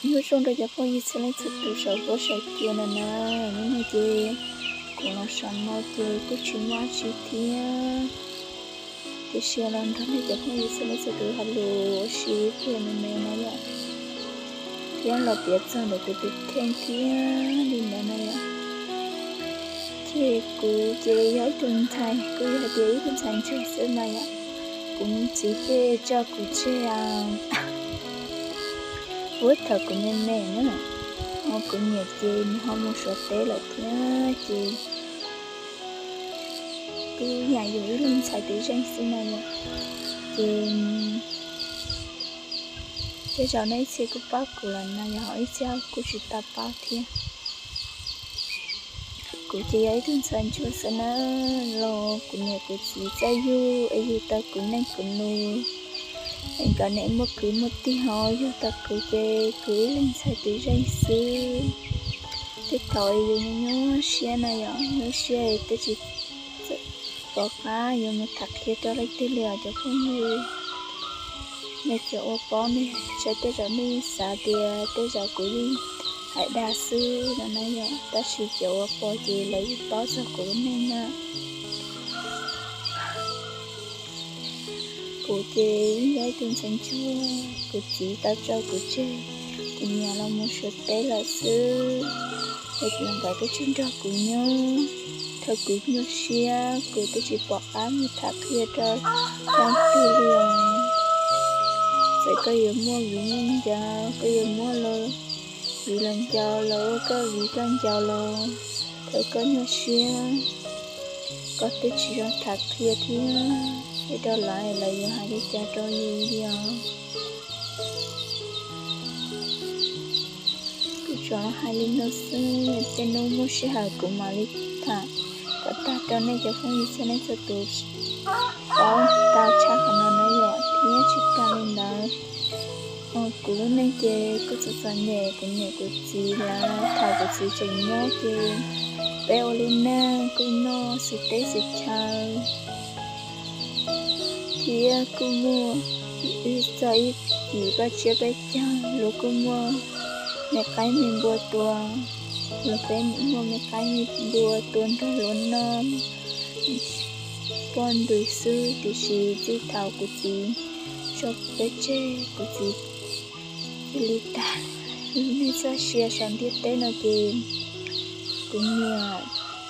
Nyob zoo rau cov phooj ywg txhua leej txhua tus saum huab saum cua no na. Hnub no ces kuv los saum no ces kuj tsis muaj dab tsi thiab, tiam sis los nrog nej cov phooj ywg txhua leej txhua tus hais lus ua si thiab me me na yom, thiab los piav txog ntawm kuv tus kheej thiab li ntawd na yom. Ces kuv ces yog ib tug ntxhais, kuj yog hais tias ib tug ntxhais ntsuag xwb mas yom. Kuv txiv thiaj tso kuv tseg puag thaum kuv me me na, ho kuv niam ces nws ho mus Suav teb lawm thiab ces kuv yam yus ib leeg ntxhais twb zeej xwb na yom. Ces tej zaum nej ib txhia kuj paub kuv lawm no yog, ib txhia kuj tsis tau paub thiab. Kuv ces yog ib tug ntxhais ntsuag xwb na, los kuv niam kuv txiv txawj yug es yug tau kuv neej kuv nus, es nkawd niam muaj kwv muaj tij ho yug tau kuv ces kuv ib leeg ntxhais twb zeej xwb. Tej thaum yus nyuaj nyuaj siab na yom, nyuaj siab twb tsis pom qab yuav mus tham qhia rau leej twg li os cov phooj ywg. Nej cov uas paub nej saib tej zaum nej xav tias tej zaum kuv yeej hais dag xwb no na yom, tab sis cov uas pom ces lawv yeej paub txog kuv lub neej na. Kuv ces yeej yog ib tug ntxhais ntsuag, kuv txiv tau tso kuv tseg, kuv niam los mus Suav teb lawm xwb, es nkawd twb tsis nrog kuv nyob. Thaum kuv nyuaj siab kuv twb tsis pom qab mus tham qhia rau leej twg li os. Txawm koj yuav muaj viv ncaus, koj yuav muaj viv los ncaus los ua koj viv koj ncaus los, thaum koj nyuaj siab koj twb tsis zoo tham qhia thiab, es rau lawv lawv yuav hais li cas rau yus li os. Kuv tsuas hais li no xwb, tej hnub muaj sij hawm kuv mam li tham kom tag rau nej cov phooj ywg txhua leej txhua tus paub tag tshaj qhov no na yom, thiab tsis tag li ntawd. Kuv lub neej ces kuj txom txom nyem, kuv niam kuv txiv lawv thaum kuv txiv tseem nyob ces peb ua lub neej kuj noj xws teb xws chaw, thiab kuj muaj ib txog ib yim paj tsiab peb caug, luag kuj muaj me qaib me npua tua, los peb muaj me qaib me npua tua nrog luag noj poj ntxoog xwb, tiam sis txij thaum kuv txiv tso peb tseg, kuv txiv cia li tag lub neej txoj sia saum ntiaj teb no ces kuv niam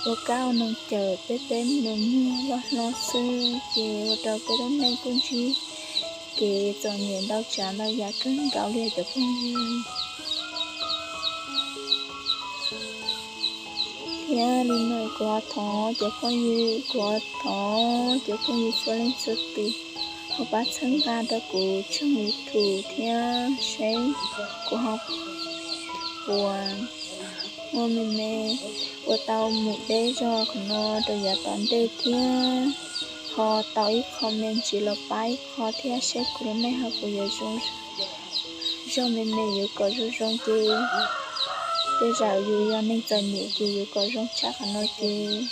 ua kab ua noog cawm peb, peb me nyuam loj hlob xwb ces ua rau peb lub neej kuj ntsib kev txom nyem ntau tsav ntau yam kawg nkaus li cov phooj ywg. Thiab li no kuv ho thov cov phooj ywg, kuv ho thov cov phooj ywg txhua leej txhua tus ho pab txhawb nqa rau kuv tshooj YouTube thiab seb kuv ho puas muaj me me ua tau mus deb zog qhov no rau yav tom ntej thiab ho tau ib qho me ntsis los pab ib qho thiab seb kuv lub neej ho puas yuav zoo zog me me, yuav kom zoo zoo ces tej zaum yus yog neeg txom nyem ces yuav kom zoo tshaj qhov no ces.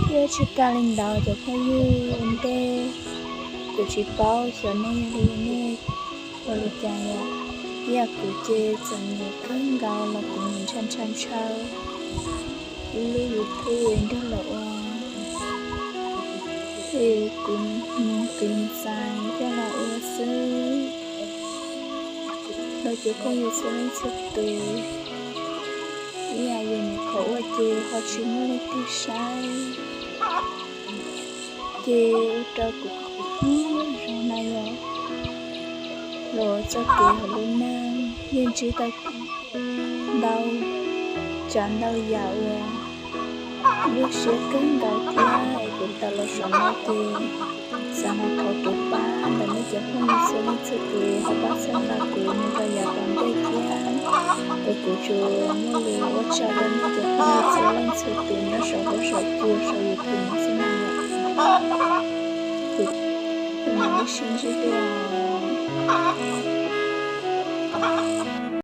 Thiab tsis tas li ntawd cov phooj ywg, ua ntej kuv tsis paub xyov nej yog li nej ua li cas yom, ib yam kuv ces txom nyem kawg nkaus los kuv nim ntshaw ntshaw ntshaw lub YouTube nrog lawv ua, es kuv mus tiv ntxais coj los ua xwb. Los cov phooj ywg txhua leej txhua tus, ib yam yus nim qhov ua ces ho tsis muaj leej twg saib, ces ua rau kuv zoo na yom. Los txoj kev hauv lub neej yeej ntsib tau ntau tsav ntau yam uas nyuaj siab kawg nkaus thiab es kuv tau los saum no ces xav hais qhov kev pab ntawm nej cov phooj ywg txhua leej txhua tus ho pab txhawb nqa kuv mus rau yav tom ntej thiab. Es kuv tsuas muaj lus ua tsaug rau nej cov phooj ywg txhua leej txhua tus nyob saum huab saum cua saum YouTube no xwb na. Kuv mam li sib ntsib dua.